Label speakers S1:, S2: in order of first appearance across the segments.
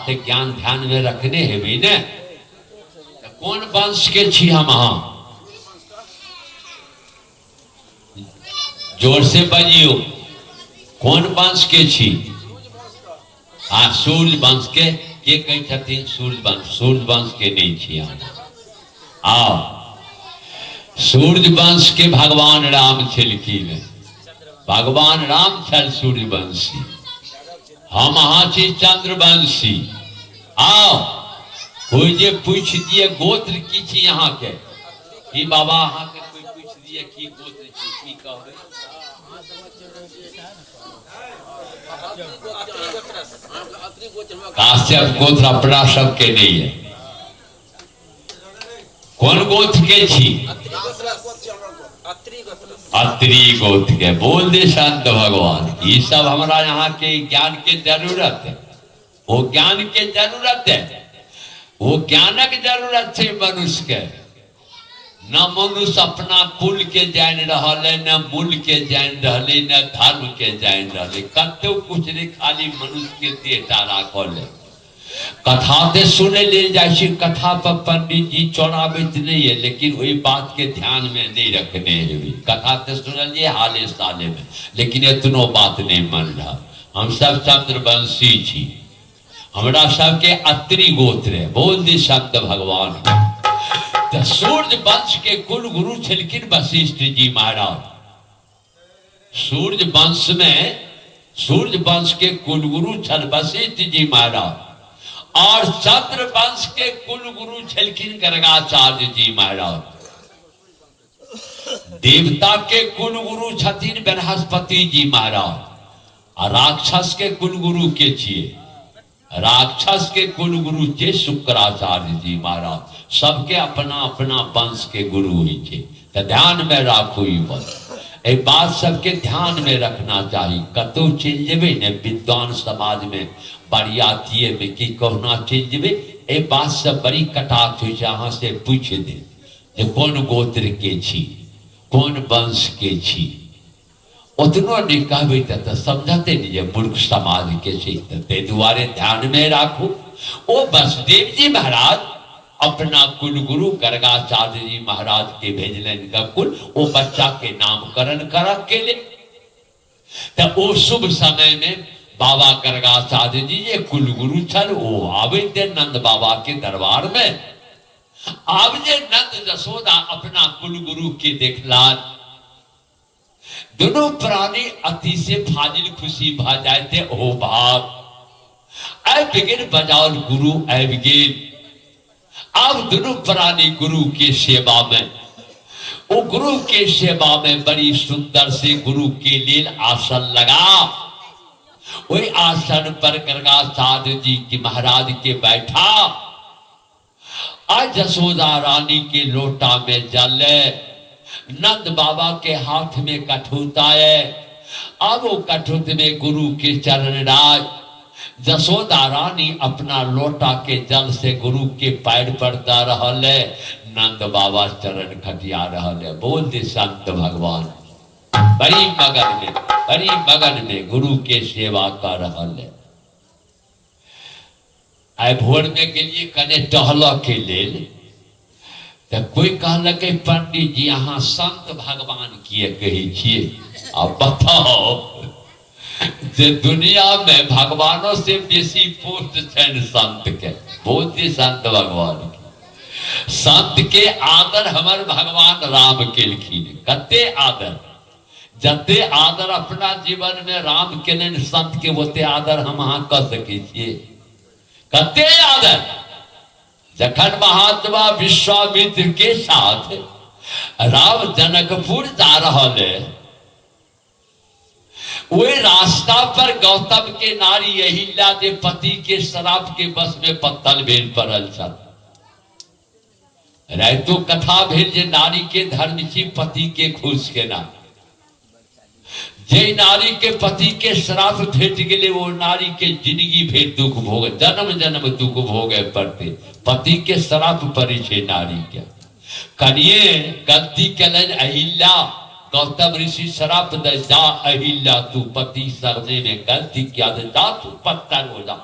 S1: बात ज्ञान ध्यान में रखने हेबै ने। तऽ कोन वंश के छी हम अहाँ? जोर से बजियौ, कोन वंश के छी? आ सूर्य वंश के। के कहै छथिन सूर्य वंश? सूर्य वंश के नहीं छी हम। आओ, सूर्य वंश के भगवान राम छलखिन। भगवान राम छल सूर्यवंशी, हम अहाँ छी चंद्रवंशी। आओ, कोई जे पूछ दिए गोत्र की छी अहाँके, की बाबा अहाँके कोई पूछ दिए की गोत्र छी, की कहबै? काश्यप गोत्र अपना सबके नहीं है। कोन गोत्र के छी? अत्रि गोत्र के। बोल दे संत भगवान। ई सब हमरा यहाँ के ज्ञान के जरूरत है, वो ज्ञान के जरूरत है, वो ज्ञानक जरूरत छै मनुष्य के। न मनुष्य अपना कुल के जानि रहल है, न मूल के जानि रहल है, न धर्म के जानि रहल है, कतौ कुछ नहीं, खाली मनुष्य के देहटा राखल है। कथा तऽ सुनै लेल जाइ छी, कथा पर पंडित जी चौराबैत नहीं है, लेकिन ओहि बात के ध्यान में नहीं रखने हेबै। कथा तऽ सुनलियै हाले साले में, लेकिन एतनो बात नहीं मन रहा। हम सब चंद्रवंशी छी, हमरा सबके अत्रि गोत्र है। बोल दी संत भगवान। तऽ सूर्य वंश के कुल गुरु छलखिन वशिष्ठ जी महाराज। सूर्य वंश में सूर्य वंश के कुलगुरु छल वशिष्ठ जी महाराज, और चंद्र वंश के कुलगुरु छलखिन गर्गाचार्य जी महाराज। देवता के कुलगुरु छथिन बृहस्पति जी महाराज, आ राक्षस के कुलगुरु के छियै? राक्षस के कुलगुरु छियै शुक्राचार्य जी महाराज। सबके अपना अपना वंश के गुरु होइ छै, तऽ ध्यान में राखू ई बात। एहि बात सबके ध्यान में रखना चाही। कतहु चलि जेबै ने, विद्वान समाज में, बरियातिये में की कहुना चलि जेबै, एहि बात से बड़ी कटाक्ष होइ छै। अहाँ से पूछि देत जे कोन गोत्र के छी, कोन वंश के छी। ओतनो नहि कहबै तऽ समझते नहि जे मूर्ख समाज के छै। तऽ ताहि दुआरे ध्यानमे राखू। ओ वसुदेव जी महाराज अपना कुलगुरु गर्गाचार्य जी महाराज के भेजलनि कुल ओ बच्चा के नामकरण करऽ के लेल। तऽ ओ शुभ समय में बाबा गर्गाचार्य जी जे कुलगुरु छल, ओ आबैत नंद बाबा के दरबार में। आब जे नंद जसोदा अपना कुलगुरु के देखला, दोनों प्राणी अति से फाजिल खुशी भ जाते। ओ भाग आबि गेल, बजाओल गुरु आबि गेल। आब दोनों प्राणी गुरु के सेवा में, ओ गुरु के सेवा में बड़ी सुंदर से गुरु के लेल आसन लगा, वही आसन पर गर्गाचार्य जी की महाराज के बैठा। आज जसोदा रानी के लोटा में जल है, नंद बाबा के हाथ में कठौता है। अब वो कठौत में गुरु के चरण राज। जसोदा रानी अपना लोटा के जल से गुरु के पैर पर द रहल है, नंद बाबा चरण खटिया रहल है। बोल दे संत भगवान। बड़ी मगन में, बड़ी मगन में गुरु के सेवा कर रहल है। आइ भोरमे गेलियै कने टहलऽ के लेल, तऽ कोइ कहलकै, पंडित जी, अहाँ संत भगवान किए कहै छियै? आ बताउ जे दुनियामे भगवानो से बेसी पोस्ट छनि संत के। बहुत ही संत भगवान के, संत के आदर हमर भगवान राम केलखिन। कते आदर! जते आदर अपना जीवन में राम केलनि संत के, ओते आदर हम अहाँ कऽ सकै छियै? कते आदर! जखन महात्मा विश्वामित्र के साथ राम जनकपुर जा रहल है, ओहि रास्ता पर गौतम के नारी अहिल्या जे पति के शराब के बस में पत्थल भेल पड़ल छल। राइतो कथा भेल जे नारी के धर्म छी पति के खुश केना। जे नारी के पति के श्राप भेट गेलै, ओ नारी के जिंदगी भरि दुख भोग, जन्म जन्म दुख भोगे पड़ते। पति के श्राप पड़ै छै नारी के। कनिए गलती केलनि अहिल्या, गौतम ऋषि श्राप दे, जा अहिल्या, तू पति सरने में गलती किया, जा तू पत्थर हो जा।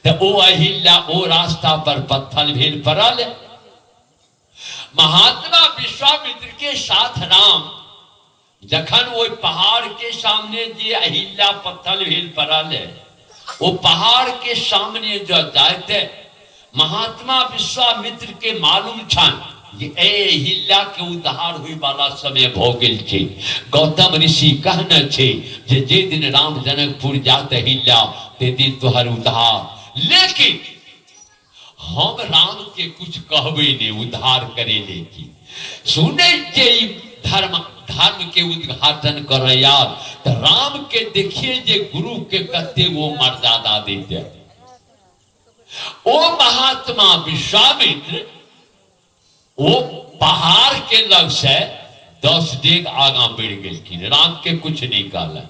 S1: तऽ ओ अहिल्या ओ रास्ता पर पत्थल भेल पड़ल। महात्मा विश्वामित्र के साथ राम जखन ओहि पहाड़ के सामने जे अहिल्या पत्थल भेल पड़ल है, ओ पहाड़ के सामने जो जाते महात्मा विश्वामित्र के मालूम छन जे ए अहिल्या के उद्धार होय वाला समय भ गेल छै। गौतम ऋषि कहने छै जे जे दिन राम जनकपुर जात अहिल्या ते दिन तोहर उद्धार, लेकिन हम राम के कुछ कहबे नहीं उद्धार करे ले की सुनै छियै ई धर्म धर्म के उद्घाटन करे यार, तो राम के देखिए जे गुरु के कते वो मर्यादा देते। ओ महात्मा विश्वामित्र ओ पहाड़ के लग से 10 डेग आगा बढ़ि गेलखिन, राम के कुछ नहीं कहलन।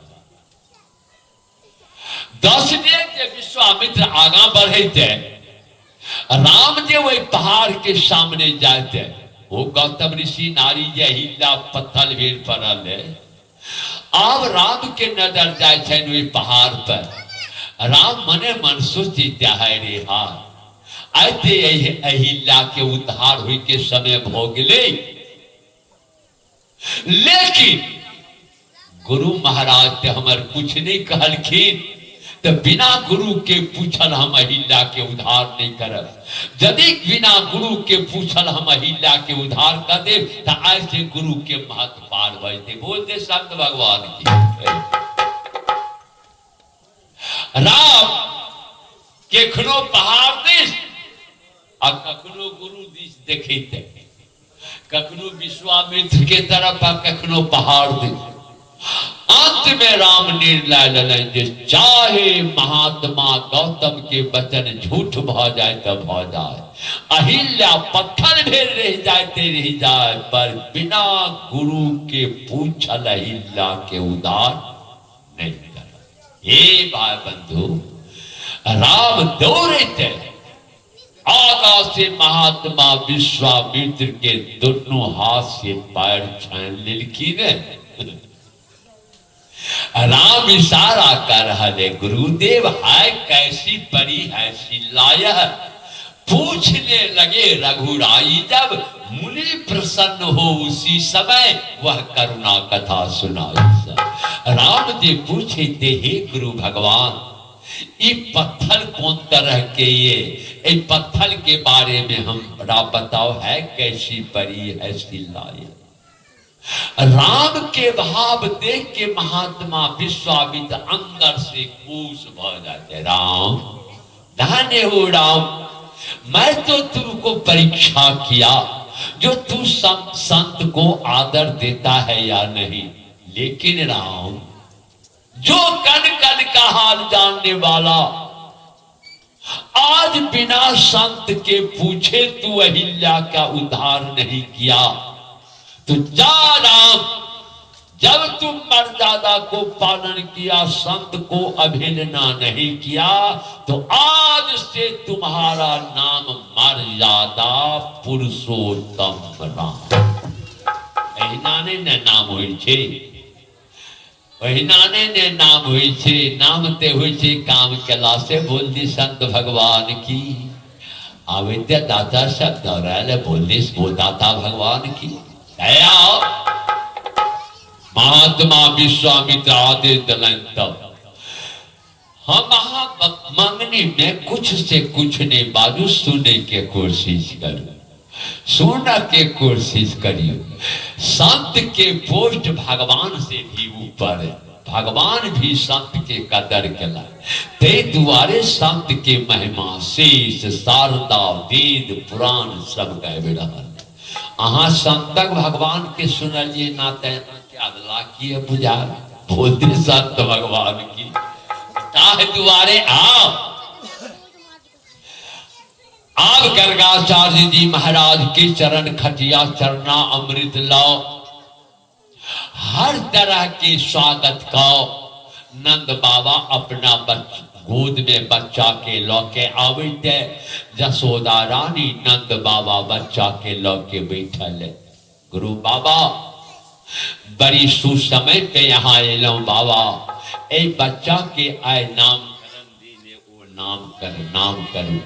S1: 10 डेग जे विश्वामित्र आगा बढ़ते, राम जे वही पहाड़ के सामने जाते, वो गौतम ऋषि नारी जे हिला पत्थर भेल पड़ल है। आब राम के नजर जाय छनि ओहि पहाड़ पर, राम मने मन सोचिते हाय रे हाय, आइते अहिल्या के उद्धार होय के समय भ गेलै, लेकिन गुरु महाराज ते हमर कुछ नहीं कहलखिन, तो बिना गुरु के पूछल हम अहिल्या के उद्धार नहीं करब। यदि बिना गुरु के पूछल हम अहिल्या के उद्धार कर देब तो आज से गुरु के महत्व पार भऽ जेतै। बोल दे संत भगवान की। राम केखनो पहाड़ दिस आ कखनो गुरु दिस देखैत, कखनो विश्वामित्र के तरफ आ कखनो पहाड़ दिस। अंत में राम निर्णय लेलनि जे चाहे महात्मा गौतम के वचन झूठ भ जाए तो भ जाए, अहिल्या पत्थर भेल रह जाए ते रह जाए, पर बिना गुरु के पूछल अहिल्या के उदार नहीं कर। हे भाई बंधु, राम दौड़ते आगा से महात्मा विश्वामित्र के दोनों हाथ से पैर छान लेलखिन। राम इशारा कर रहा है, गुरुदेव हाय कैसी परी है सिलाय। पूछने लगे रघुराई जब मुनि प्रसन्न हो उसी समय वह करुणा कथा सुनाई। राम जी पूछे थे, हे गुरु भगवान, ई पत्थर कौन तरह के ये, ए पत्थर के बारे में हमरा बताओ, है कैसी परी है सिलाय। राम के भाव देख के महात्मा विश्वामित्र अंदर से खुश भ जाते। राम धन्य हो राम, मैं तो तुमको परीक्षा किया जो तू संत को आदर देता है या नहीं, लेकिन राम जो कन कन का हाल जानने वाला, आज बिना संत के पूछे तू अहिल्या का उद्धार नहीं किया, तो जा राम, जब तुम मर्यादा को पालन किया, संत को अवहेलना नहीं किया, तो आज से तुम्हारा नाम मर्यादा पुरुषोत्तम राम। एहिना नहीं ने नाम होइ छै, ओहिना नहि ने नाम होइ छै, नाम ते होइ छै काम केला से। बोल दी संत भगवान की। आविद्या दाता सब दौड़ायल, बोल दी वो दाता भगवान की दया। महात्मा विश्वामित्र आदेश दिलनि तब हम अहाँ मंगनी में कुछ से कुछ नहीं बाजू, सुने के कोशिश करू, सुन के कोशिश करियो। संत के पोस्ट भगवान से भी ऊपर है, भगवान भी संत के कदर केला, ते दुआरे संत के महिमा शेष शारदा वेद पुराण सब गाबि रहल। अहाँ संतक भगवान के सुनलिए ना ते के अदला किए बुझा। बोलते संत भगवान की। ताह दुआरे आओ आब गर्गाचार्य जी महाराज के चरण खटिया चरणा अमृत लाओ, हर तरह के स्वागत का नंद बाबा अपना गोद में बच्चा के लऽ के आबैत है, जसोदा रानी नंद बाबा बच्चा के लऽ के बैठल है। गुरु बाबा बड़ी सुसमय पे यहाँ एलहुँ बाबा, ए बच्चा के आय नामकरण दिने ओ नाम कर, नाम करू।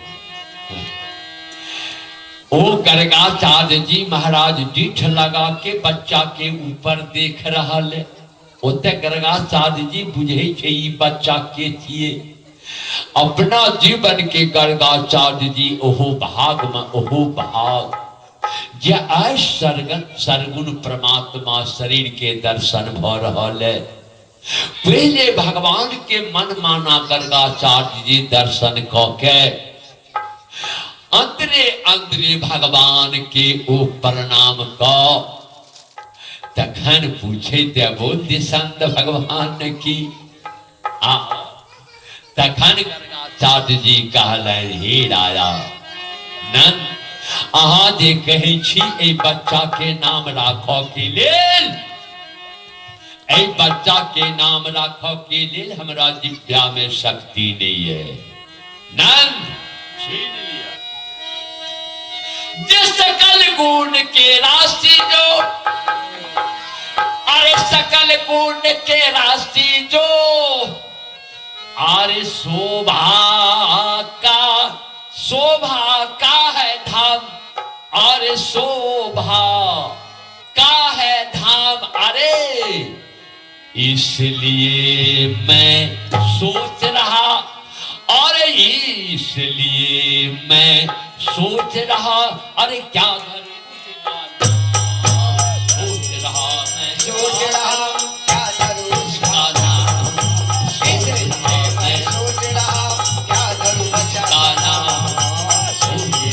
S1: ओ गर्गाचार्य जी महाराज डीठ लगा के बच्चा के ऊपर देख रहल है। ओते गर्गाचार्य जी बुझे छै ई बच्चा के छिए। अपना जीवन के गर्गाचार्य जी ओहो भाग में ओहो भाग जे आइ सरगन सरगुण परमात्मा शरीर के दर्शन भ रहल है। पहले भगवान के मन माना गर्गाचार्य जी दर्शन क के अंदरे अंदरे भगवान के ओ प्रणाम क तखन पूछे देवो दिसंद भगवान की आ तखन गर्गाचार्य जी कहलनि, हे राजा नंद, अहाँ जे कहै छी एहि बच्चा के नाम राखऽ के लेल, एहि बच्चा के नाम राखऽ के लेल हमरा दिव्या में शक्ति नहीं है। नंद छीन लिया जे सकल गुण के राशि जो, अरे सकल गुण के राशि जो, अरे शोभा का है धाम, अरे शोभा का है धाम, अरे इसलिए मैं सोच रहा, और इसलिए मैं सोच रहा, अरे क्या घर